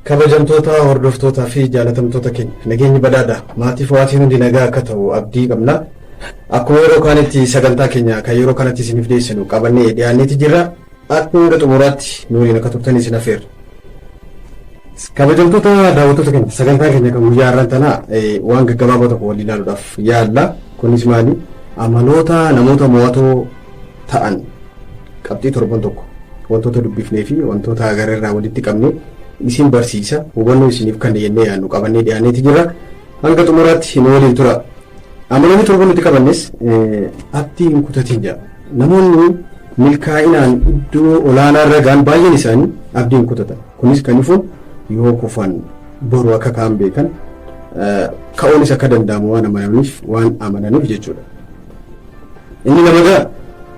Kabajamtoota hordoftootaa fi jaalatamtoota keenya, nageenyi badhaadha. Maatiif waatiin hundi nagaa akka ta'u abdii qabna. Akkuma yeroo kaanitti sagantaa keenya kan yeroo kanatti isiniif dhiyeessinu qabannee dhiyaanneeti jirra. Akka hanga xumuraatti nu waliin akka turtan isin affeerra. Kabajamtoota daawwattoota keenya, sagantaa keenya kan guyyaa har'aan tanaa waan gaggabaabaa tokko waliin ilaaluudhaaf yaalla. Kunis maali? Amaloota namoota mo'atoo ta'an qabxii torban tokko wantoota dubbifnee fi wantoota agarreerraa walitti qabne isin barsiisa, hubannoo isiniif kan jennee yaadnu qabannee dhiyaanneeti jirra. Hanga xumuraatti nu waliin tura. Amaloonni torban nuti qabannes abdii hin kutatin jedha. Namoonni milkaa'inaan iddoo olaanaa irra ga'an baay'een isaanii abdii hin kutatan. Kunis kan ifu yoo kufan boru akka ka'an beekan, ka'uunis akka danda'amu waan amananiif jechuudha. Inni lammataa,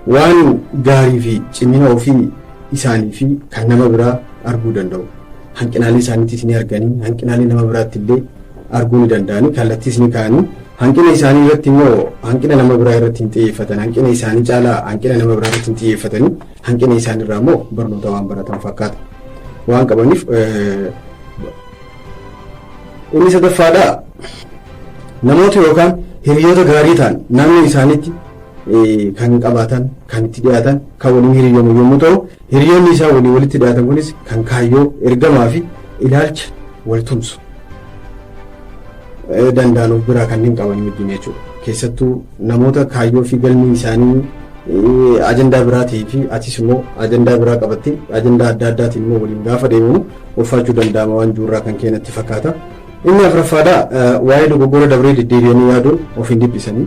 waan gaarii fi cimina ofii isaanii fi kan nama biraa arguu danda'u. Hanqinaalee isaaniitis ni arganii, hanqinaalee nama biraatti illee arguu ni danda'anii, kallattiis ni kaa'anii, hanqina isaanii irratti immoo hanqina nama biraa irratti hin xiyyeeffatan. Hanqina isaanii caalaa hanqina nama biraa irratti hin xiyyeeffatanii, hanqina isaanii irraa immoo barnoota waan baratan fakkaata. Waan qabaniif. Inni sadaffaadha, namoota yookaan hiriyoota gaarii ta'an naannoo isaaniitti kan qabaatan, kan itti dhiyaatan, kan waliin hiriyoomu yommuu ta'u, hiriyoonni isaa waliin walitti dhiyaatan kunis kan kaayyoo, ergamaa fi ilaalcha wal tumsu danda'an of biraa kanneen qaban wajjin jechuudha. Keessattuu namoota kaayyoo fi galmi isaanii ajandaa biraa ta'ee fi atis immoo ajandaa biraa qabattee, ajandaa adda addaatiin immoo waliin gaafa deemamu ulfaachuu danda'ama waan juurraa kan keenyatti fakkaata. Inni afuraffaadha, waa'ee dogoggora dabree deddeebi'anii yaaduun of hin dhiphisanii,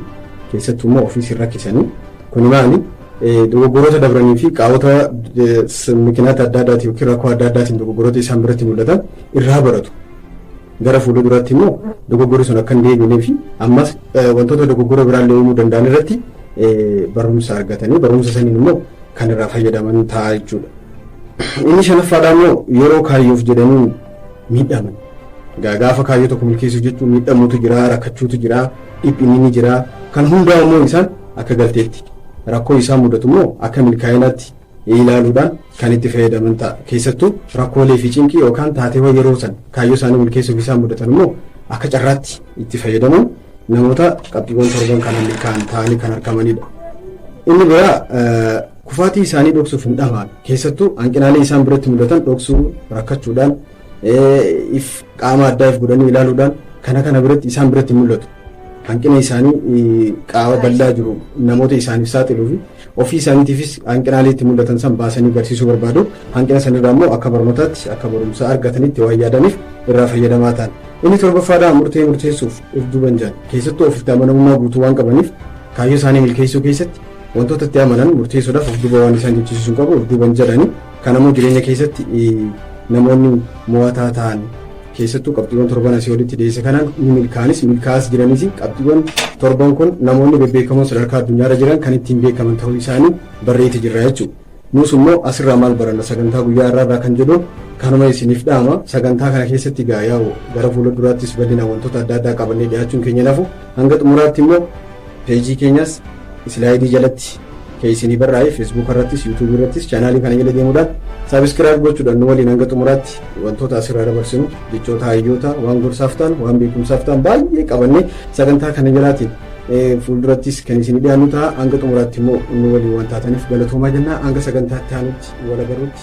keessattuu immoo ofiis hin rakkisanii. Kuni maali? Dogoggoroota dabranii fi qaawota mikinaata adda addaatiin yookiin rakkoo adda addaatiin dogoggoroota isaan biratti mul'atan irraa baratu. Gara fuula duraatti immoo dogoggorri sun akka hin deebinee fi ammas wantoota dogoggora biraallee uumuu danda'an irratti barumsa argatanii, barumsa saniin immoo kan irraa fayyadaman ta'a jechuudha. Inni shanaffaadhaa immoo yeroo kaayyoof jedhanii miidhaman. Gaafa kaayyoo tokko milkeessuuf jechuun miidhamuutu jira, rakkachuutu jira, dhiphinni ni jira. Kan hundaa immoo isaan akka galteetti, rakkoo isaan mudatu immoo akka milkaa'inaatti ilaaluudhaan kan itti fayyadaman ta'a. Keessattuu rakkoolee fi cinqii yookaan taateewwan yeroo san kaayyoo isaanii milkeessuuf isaan mudatan immoo akka carraatti itti fayyadamuun namoota qabxiiwwan torban kana milkaa'an ta'anii kan argamanidha. Inni biraa, kufaatii isaanii dhoksuuf hin dhama'an. Keessattuu hanqinaalee isaan biratti mudatan dhoksuu rakkachuudhaan, if qaama addaa if godhanii ilaaluudhaan kana biratti isaan biratti mul'atu. Hanqina isaanii qaama bal'aa jiru namoota isaaniif saaxiluu fi ofii isaaniitiifis hanqinaalee itti mul'atan san baasanii agarsiisuu barbaadu. Hanqina sanirraa immoo akka barnootaatti, akka barumsa argatanitti waan yaadaniif irraa fayyadamaa ta'an. Inni torbaffaadhaa, murtee murteessuuf if duuban jiran. Keessattuu ofitti amanamummaa guutuu waan qabaniif, kaayyoo isaanii milkeessuu keessatti wantoota itti amanan murteessuudhaaf of duuba waan isaan jechisiisuu qabu of duuban jedhanii. Kanammoo jireenya keessatti namoonni mo'ataa ta'an keessattuu qabxiiwwan torban asii olitti dhiyeesse kanaan ni milkaa'anis, milkaa'as jiranis. Qabxiiwwan torban kun namoonni bebbeekamoon sadarkaa addunyaarra jiran kan ittiin beekaman ta'uu isaanii barreeti jirra jechuudha. Nus immoo asirraa maal baranna sagantaa guyyaa har'aarraa kan jedhu kanuma isiniif dhaama. Sagantaa kana keessatti gaa yaa'u gara fuula duraattis bal'inaan wantoota adda addaa qabannee dhiyaachuun keenya lafu. Hanga xumuraatti immoo peejii keenyas islaayidii jalatti keessinii barraa'e, Facebook irrattis, YouTube irrattis chaanaalii kana jala deemuudhaan subscribe gochuudhaan nu waliin hanga xumuraatti wantoota asirraa dabarsinu, jechoota hayyoota, waan gorsaaf ta'an, waan beekumsaaf ta'an baay'ee qabannee sagantaa kana jalaatiin fuuldurattis kan isin dhiyaannu ta'a. Hanga xumuraatti immoo nu waliin waan taataniif galatoomaa jenna. Hanga sagantaatti aanutti wal agarruutti.